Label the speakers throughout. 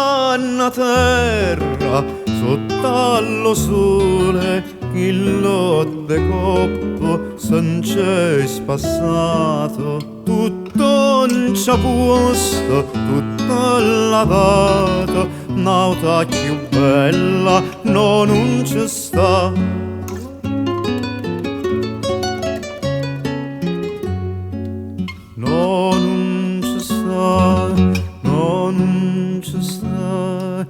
Speaker 1: sta 'na terra sotto allo sole, chillo de coppo se 'nc'è spassato. Tutto 'nce puosto, tutto lavato, n'auta cchiù bella no nun ce sta. No, nun ce sta, no, nun ce sta.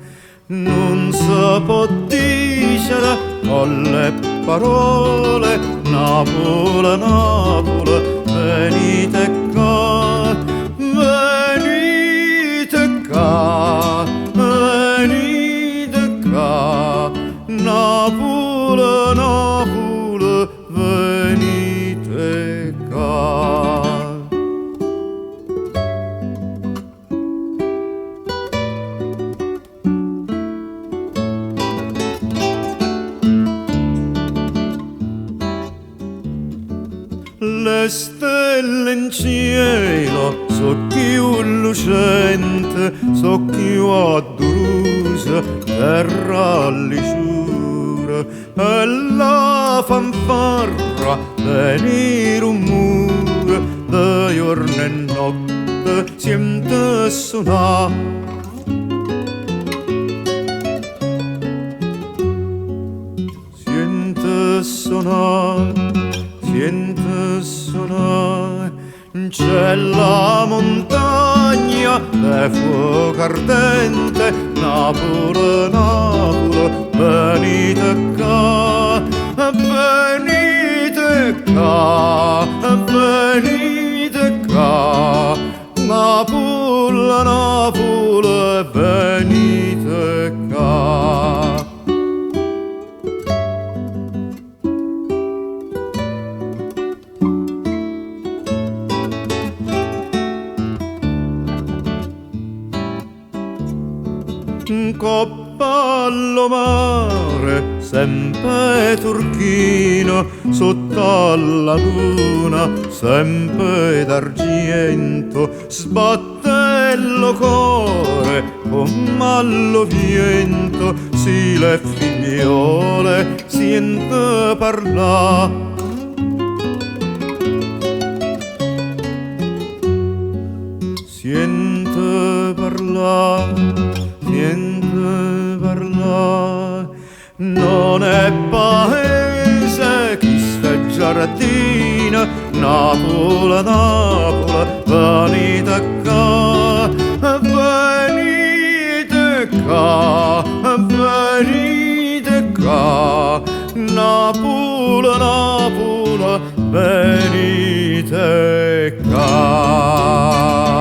Speaker 1: Nun se po' dicere con le parole, Napule, Napule, venite ccà, venite ccà, venite ccà, Napule, Napule, venite ccà. Le stelle in cielo so' cchiù lucente, so' cchiù addurose 'nterra li sciure, e la fanfarra tene 'e rummure de juorno e notte siente 'e sunà. Siente 'e sunà, siente 'e sunà. C'è la montagna de fuoco ardente, Napule, Napule, venite ccà, venite ccà, venite ccà, Napule, Napule, venite ccà. 'Ncopp'a lo mare sempe turchino, sotto alla luna sempe d'argiento, sbatte lo core comm'a lo viento si le figliole siente parlà. Siente parlà, siente parlà. Non è paese chisto è giardino, Napule, Napule, venite ccà, venite ccà, venite ccà, Napule, Napule, venite ccà.